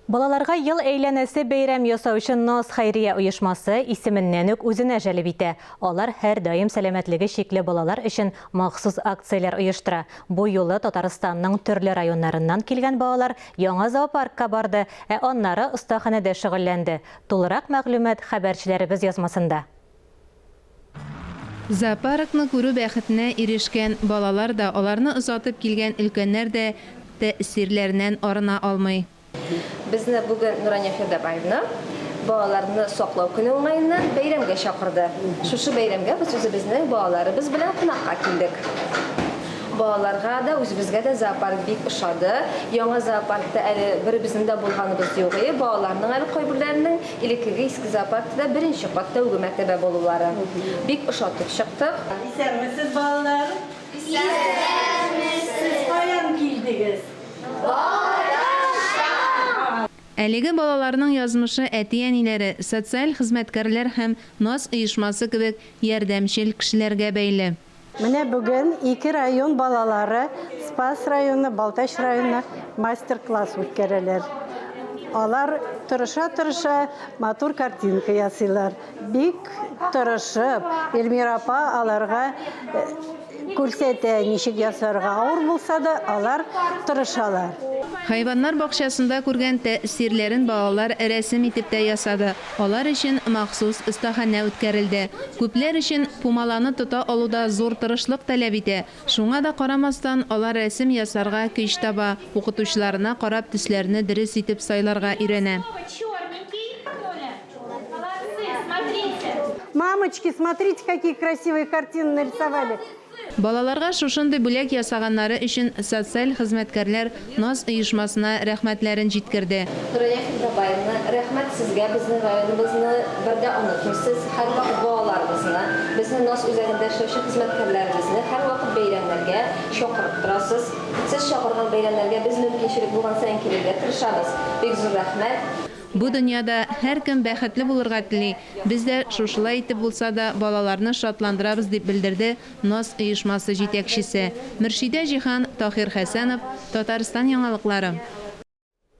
Балаларга ел әйләнәсе бәйрәм ясаучы Наз хәйрия оешмасы исеменнән үк үзенә җәлеп итә. Алар һәрдаим сәламәтлеге чикле балалар өчен махсус акцияләр оештыра. Бу юлы Татарстанның төрле районнарыннан килгән балалар яңа зоопаркка барды, ә аннары остаханәдә шөгыльләнде. Тулырак мәгълүмат хәбәрчеләребез язмасында. Зоопаркны күрү бәхетенә ирешкән балалар да, аларны озатып килгән өлкәннәр дә тәэсирләреннән арына алмый. Безне бүген Нурания Фирдәбаевна балаларны саклау көне уңаеннан бәйрәмгә чакырды. Шушы бәйрәмгә без үзебезнең балаларыбыз белән кунакка килдек. Балаларга да, үзебезгә дә зоопарк бик ошады. Яңа зоопаркта әле беребезнең дә булганыбыз юк иде. Балаларның әле кайберләренең элеккеге иске зоопаркта да беренче кат тәүге мәртәбә булулары. Бик ошатып чыктык. Исәнмесез, балалар! Исәнмесез! Сез каян килдегез? Балтачтан! Әлеге балаларның язмышы әти-әниләре, социаль хезмәткәрләр һәм Наз оешмасы кебек ярдәмчел кешеләргә бәйле. Менә бүген ике район балалары, Спас районы, Балтач районы мастер-класс үткәрәләр. Алар тырыша-тырыша матур картинка ясыйлар. Бик тырышып, Эльмира апа аларга Күрсәтә, ничек ясарга. Авыр булса да, алар тырышалар. Хайваннар бакчасында күргән тәэсирләрен балалар рәсем итеп тә ясады. Алар өчен махсус остаханә үткәрелде. Күпләр өчен пумаланы тота алу да зур тырышлык таләп итә. Шуңа да карамастан, алар рәсем ясарга көч таба, укытучыларына карап төсләрне дөрес итеп сайларга өйрәнә. Мамочки, смотрите, какие красивые картины нарисовали. Балаларга шушындый бүләк ясаганнары өчен социаль хезмәткәрләр Наз оешмасына рәхмәтләрен җиткерде. Нурания Фирдабаевна, рәхмәт сезгә, безнең районыбызны бер дә онытмыйсыз, һәрвакыт балаларыбызны, безнең Наз үзәгендә эшләүче хезмәткәрләребезне һәрвакыт бәйрәмнәргә чакырып торасыз. Сез чакырган бәйрәмнәргә без мөмкинчелек булган саен килергә тырышабыз. Бик зур рәхмәт. Бу дөньяда һәркем бәхетле булырга тели, без дә шушылай итеп булса да балаларны шатландырабыз, дип белдерде Наз оешмасы җитәкчесе. Мөршидә Җиһан, Таһир Хәсәнов, Татарстан яңалыклары.